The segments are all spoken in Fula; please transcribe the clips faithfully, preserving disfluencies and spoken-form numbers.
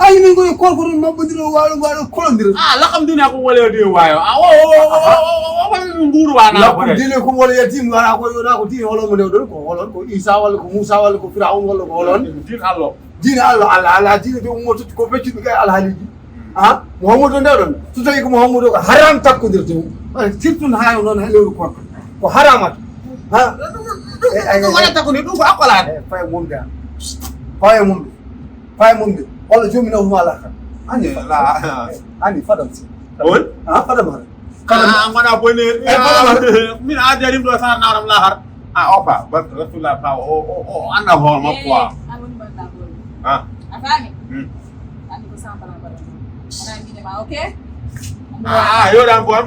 Ayi, min ko e korko ɗum maɓɓondiro waɗo waɗo kolondiro. Ah, lakam dina ko wala de wayo. Ah, o o o o o o o o o nguuru wana ko. Lakam dina ko wala yatim wana ko yona ko dina holo mo newɗon ko holon ko Isa walla ko Musa walla ko Firaun walla ko holon. Din Allah. Dina Allah Allah Allah dina de ummoto ko beccuɗi kay alhaliji. Ha? Muhammadu ndewɗon. So tawi ko Muhammadu ko haram takkodirte. Surtout ha yo non ha lewru korko. Ko haramat. Ha? Ɗum waɗata ko ni ɗum ko akkolade. Faye mum de. Faye mum de. Faye mum de. Walla jomina huma lakar. Ani la. Ani fadam si. On? Ha fadam hara. Ah, ngona bone. Eh, fadam hara. Min a jarim do sa naram lahar. Ah, opa, but rasulullah pa o o o anda hol mo quoi. Ah. A faami? Hmm. Anndi ko sambala mbaɗa. Wona mine ma, ok? Ah, yo dan bon.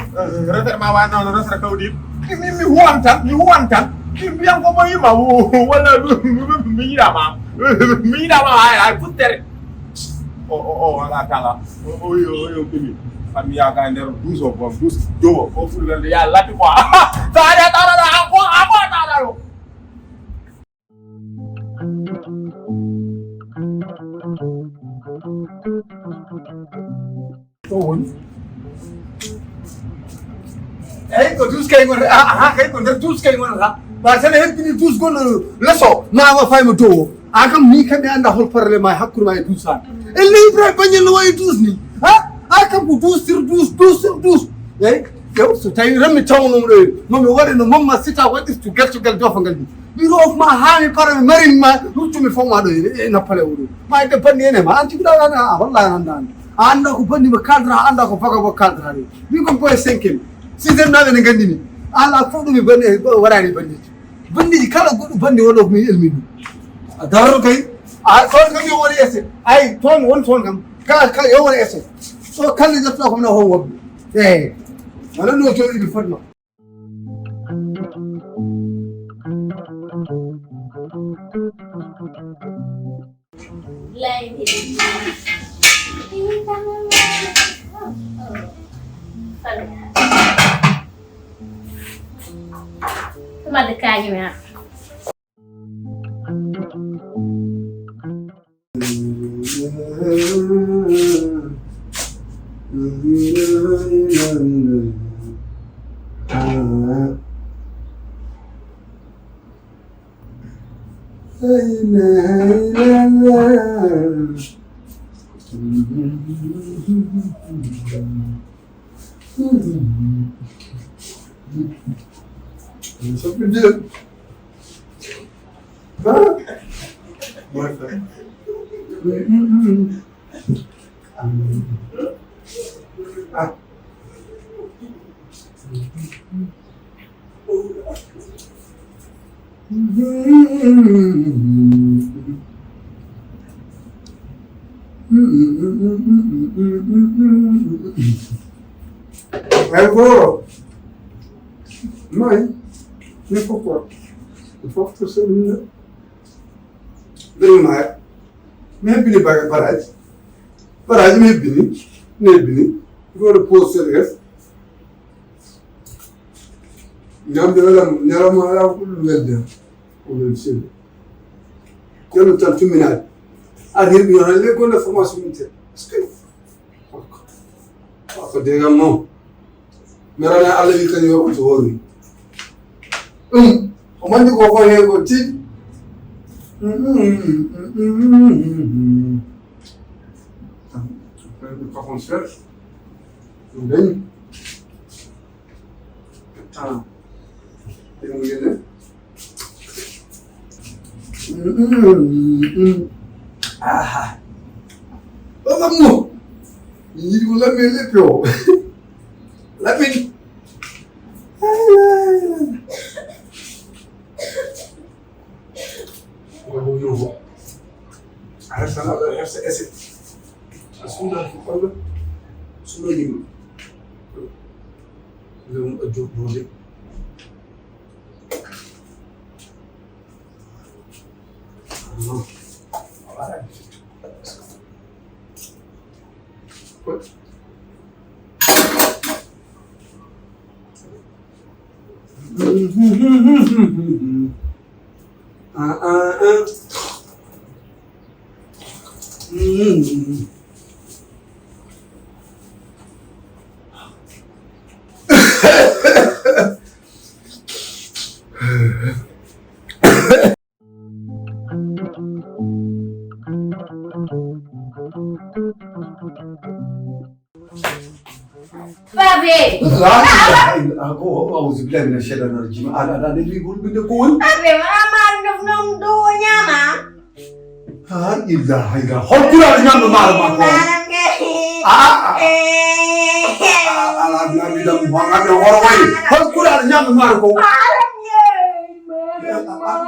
Refer ma wa non refer kawdi. Mi mi huwan tan, mi huwan tan. Mi mbiyan ko mo yima wala mi yiɗama. Mi yiɗama ay ay futtere. O o o wala kala. O o yo o yo kini. Fami ya ga nder douze o bon douze. Jowo ko fulbe ya lati quoi. Sa ya tara da ko ko tara. Ɗo woni. Eyyi ko douze kay gonata. Aha, kay ko nder douze kay gonata. Ba tan hebbini douze gonɗo leso ma wa fayma dow o. A kam ni kam mi anda hol parle ma hakkude ma e douze an. E ley Ibrahima Bañel no wayi douze ni. Ha? A kam ko douze sur douze, douze sur douze. Eyyi. Yo so tawi remmi tawnomo ɗo. Mami waɗe no mamma sita waɗirtu gertugal jofangal ni. Mi roof ma haa mi para mi marin ma ruttumi fof ma ɗo e nappale o ɗo ma de banni ene ma an tigi ɗaɗa a walla an anda an a anda ko banni mo cadra a anda ko faga mo cadra ɗo min ko boye cinquième sixième naɓe ne gandini ala fof ɗumi banni waɗani banniji banniji kala goɗɗo banni wonɗo ko min elmini a daror kay a toon kam yo woni ese ay toon won toon kam kala kala yo woni ese so kalde ƴetta ko mina hon wobbe eyi wala no joɗiɓe fotma Mother kaji ma. Ay goro. Mai. Ne ko ko. Fof to se min. Bari mai. Mi hebbini bara- baraji. Baraji mi hebbini. Mi hebbini. Goro post sedes. Ñamde welam, ñalawma ala ko ɓuri ɗum welde. Oɗon seli. Yalla tan timminaade. Ar hirɓi noon le gonde formation min te. Parce que ko degam noon. Mi rana Allah wi kañum yoɓata hoore mum. Ɗum o mandi ko ko he ko tiiɗi. Ɗum dañi. Ah, ɗum ngene. Aha. Ɗo lammo. Mi yiɗi ko lammi e leppi o. Lammi. Ko ɗum yurgo. A hersan aɗa hersa ese. A suuda ko kolla. Suuda yimɓe. Ɗum ɗo jooɗi. Ah, ah, ah. Mm. Babe! La ilaha illa, ko, auzu billahi minash shaitanir rajim. Ala, ala, ne ligol binde ko woni? Babe, ma, ma, no, no, do nyama. Ha, illa, hayra. Hol kula nyamdo maro ma ko? Ah, ah. Eh. Ah, ala, ala, ala, ala, ala, ala, ala, ala, ala. Hol kula nyamdo maro ko? Maram ye. Maram.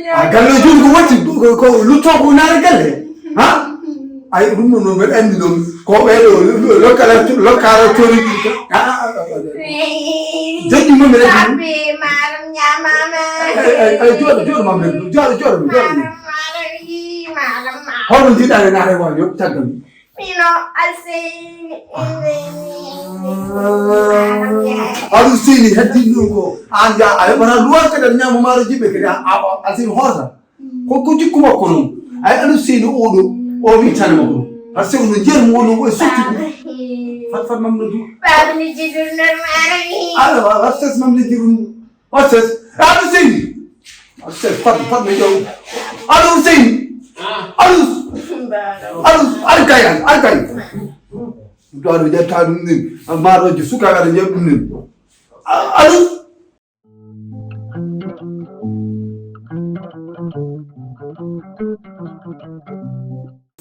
A galle joni ko watti ko, ko lutto ko naare galle. Ha? Ay, ɗum ɗo noon mbeɗa anndi noon ko ɓeeɗo lokkala lokkala tori. Joddi mo mbeɗa anndi. Abi maram nyamama. Ay, ay, ay, jooɗo, jooɗo mam rek, jooɗo, jooɗo, jooɗo. Maram, maram, yi, maram, maram. Hono jiɗaade naare waajo caggal. Mino Alseyni. Aɗum seyni heddin ɗum ko an ya a heɓata luwal kadi aɗa ñaama maaro jiɓɓe kadi a Alseyni hoota. Ko ko jikku makko noon. Ay aɗum seyni oɗo o wi tane makko. Par ce que no jeer mo wonno ko e sottu. Fat fat mam no du. Babni jidun non maaro ni. Ala wa wa ses mam ne jirun. What's this? Aɗum seyni. Aɗum seyni, fat, fat mi ƴeew. Aɗum seyni. Aɗum. Aɗum, aɗum kay, aɗum kay. Ɗo aɗum ƴetta ɗum ni. Maaroji suka aɗa ƴeew ɗum ni. Aɗum.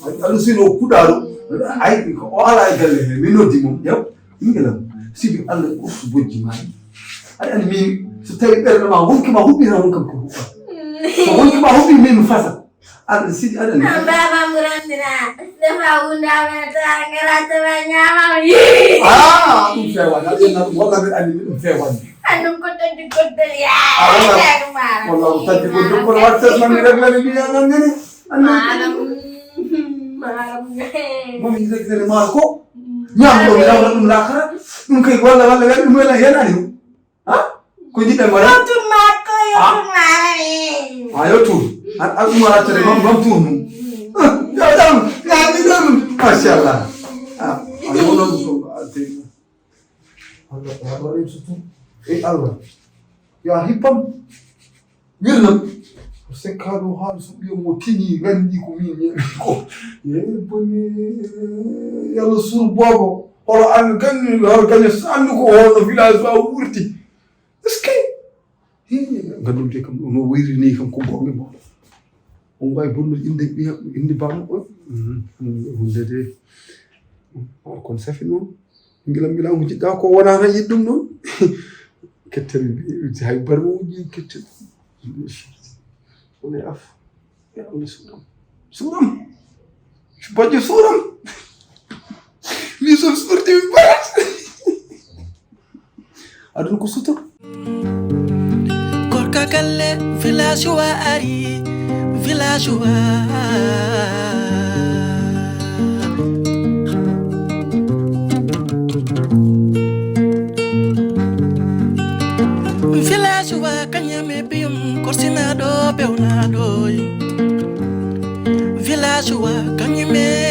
Aɗa sino kuɗaɗo. Ay, o ala e galle he. Mi noddi mo. Yaw, ɓingelam. Sibi Allah ko bojji ma. Ay, an min so tawi ɓernde ma wonki ma huɓɓi na won kam ko huɓɓa. So wonki ma huɓɓi min mi fasa. Aɗa sidi aɗa ni. Baba murandina. Defa wunda ma ta ngara ta ma nyama. Ah, ɗum fewani. Aɗa yenna ɗum walla ɓe anni ɗum fewani. Anndum ko teddi goddel ya. Ah, walla. Walla ko teddi goddel ko watta man mi reglani mi yanan nene. Maram, maram. Moom ñu rek ne maa ko. Ñaam ko mi rawna ɗum laakara. Ɗum kay walla walla walla ɗum wela hen ani. Ha? Ko jiɗɗa mo rek. Yottu makko yottu mari. Ah, yottu. An an ɗum wala tere mam mam tuur mum. Ya dam, ya ni dam. Masha Allah. Ah, ayo non ko. Allah, Allah, Allah, Allah, Allah. Ey Allah, yo a hippam. Wirnam. Sekka ɗo haa ɗo suɓi mo tini, nganndi ko min ñami ko. Ye boni, yalla sur bobo. Holo an ganni, holo ganni sandu ko hono village ba wurti. Est-ce que? Hi, ngandum de kam no wiri ni kam ko gonga mo. On way bonno inde ɓiya, inde bammo. Hunde de. Kon safi noon. Ngilam ngilam ko jiɗɗa ko wona tan yiɗ ɗum noon. Kettel hay barmo wujji kettel. Woni af. Ya Allah, suuram. Suuram. Bajjo, suuram. Mi son suurti mi barat. Aduna ko sutur. Korka galle, village wa ari, village wa. Village wa kanyame biyum, korsina do, bewna do. Village wa kanyame